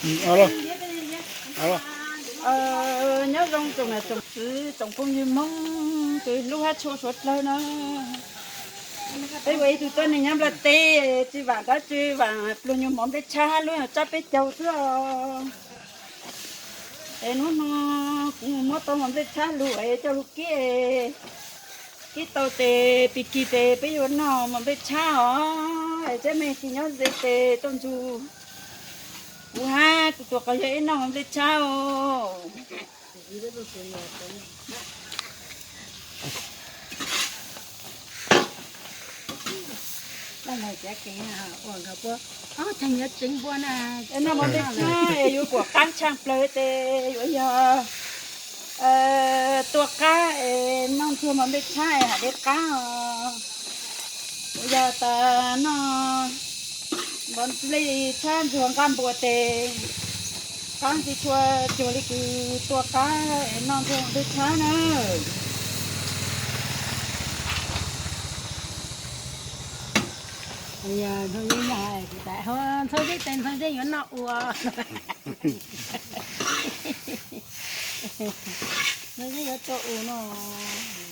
Nyob zoo tsoom niam tsoom txiv tsoom phooj ywg Hmoob ces lub hab tshua suav dlawg na. Peb ua ib tug tuab neeg nyob nplaj teb, tsis vaam dab tsi, vaam pluag nyuag mov nplej tshab hab lub tsab peb caug xwb os. Es hnub no kuv muab tau mov nplej tshab lug es coj lug kib, kib tau tes pig kig tes peb yuav noj mov nplej tshab os. Es saib mej tsis nyob ze tes tuaj nrug kuv hab kuv tuam qos yawg ib noj mov nplej tshab os. Noj mov nplej tshab es yuav pum qaab tshaaj plawg tes yuav yog tua qaab es noj ntsuag mov nplej tshab es has dlej qaab os. Yog tas noj mov nplej tshab ntsuag nqaj npua tes qaab tsis tshua cuag le kws tua qaab es noj ntsuag mov nplej tshab na. Ntxhua zeb tes ntxhua zeb yuav noj ua, ntxhua zeb yuav tua ua noj.